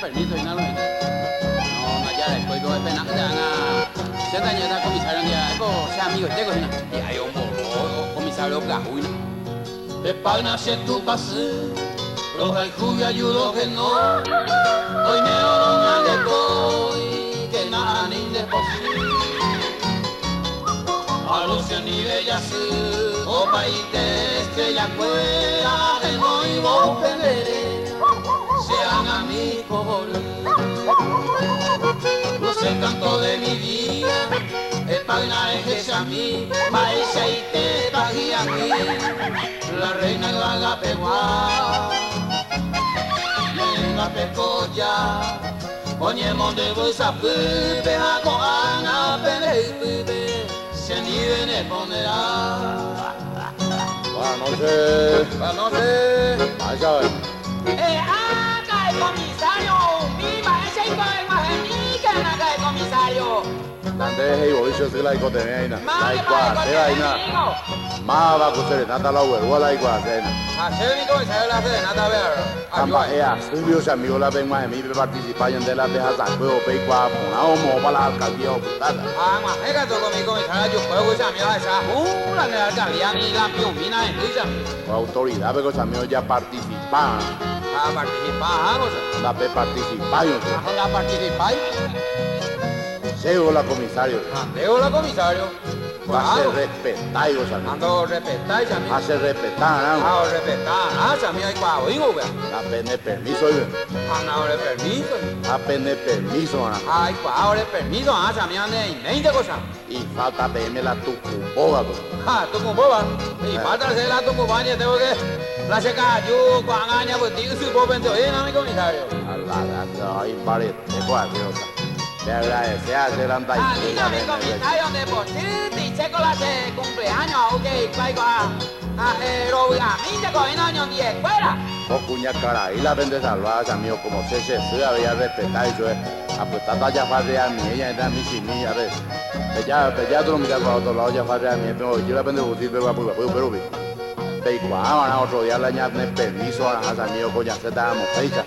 Permiso hína lo hína. No, ndajarekói pe pená'ỹ ág̃a che ndañe'ẽta comisario ndive ha'éko che amigoitéko hína. Hi'ái ombovo comisario pyahu hína. Epáyna che Tupãsy, rohayhúgui ayudo heno, oimérõ roñangekói, kena ani nde pochy. Alusión jasy, opaite estrella-kuéra ahenóivo pende réra, che ág̃ami kohory. Luz el canto de mi vida, epáyna ehechami, mba'eichaitépa hi'ag̃ui, la reina yvagapegua. Ñañangapekoja, oñemondévo ysapýpe ha ko'ág̃a pende ypýpe, chendive neponderã. Buenas noches. Buenas noches. Vaya, E'áka el comisario, umi mba'éichaiko eg̃uahẽmíkena el comisario. Nande he'i che la ikotevẽ aína. La Máva ikuaase aína. amigo. Máva ku serenata la oguerúva la ikuaase aína. Ha che mi comisario la serenata ver. Ha mba'e asýgui che amigo la peg̃uahẽmi pe participa ñande la pehasakue upe ikuaa porã omoõpa la alcaldía opytáta. Ah, g̃uahẽ katu con mi comisario ajukuégui che amigo ahecha la ne alcaldía ni lampiũmína hendy che amigo. Ko autoridad pe ko che amigo ya participa. Ha participa cosa. Ndape participái Ha nda participái. Chévo la comisario. Andeo la comisario. Va se respetái che amigo. Ando respetáis che amigo. Ha se respetar, Ah, respetar, ah, che amigo aikuaa oĩgo upéva. Apene permiso oive. Ha na ore permiso. Apene permiso arã. Ha aikuaa ore permiso, ah, che amigo ande cosa. Y falta peẽme la tukumbo katu. Ha, tukumbóva. Y falta hacer la tukumba tengo que la chekaju ko'ág̃a ñapytĩ ysypópente oĩna mi comisario. A la la ay mbarete ko así o sea. Te agradece a hacer Alina mi comisario nde pochy chéko la che cumpleaños auke hikuái ko'a ha rovy'amínte ko'ẽna oñondiekuéra. Ko kuñakarai la pende salva che amigo como che che sy avei arrespetar ichupe apytáta jafarreamie ñaĩta michĩmi a ver peja peja tromita pa otro lado jafarreamie pe oity la pende fusil pe guapyguapy upérupi peikuaava'erã otro día la ñane permiso va'erã che amigo ko ñasẽta amo péicha.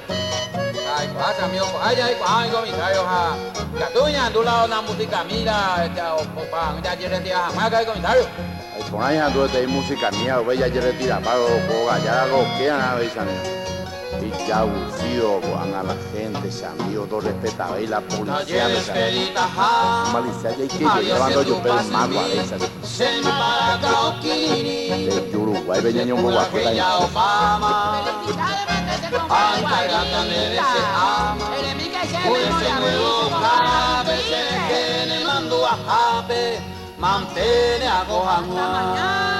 Aikuaa che amigo ko'áicha aikuaa mi comisario ha katu ñandu la ona musicami la opa jajeretira hag̃ua ka comisario. Iporã ñandu peteĩ música mía upéi jajeretirapa ogajára okéarã avei che amigo. Ijabusido ko'ág̃a la gente che amigo ndorespetavéi la policía che amigo. Malicia jaikejevéva ndojupe ymaguaréicha. De Uruguaype ñañomboguapýta Mantene a hag̃ua.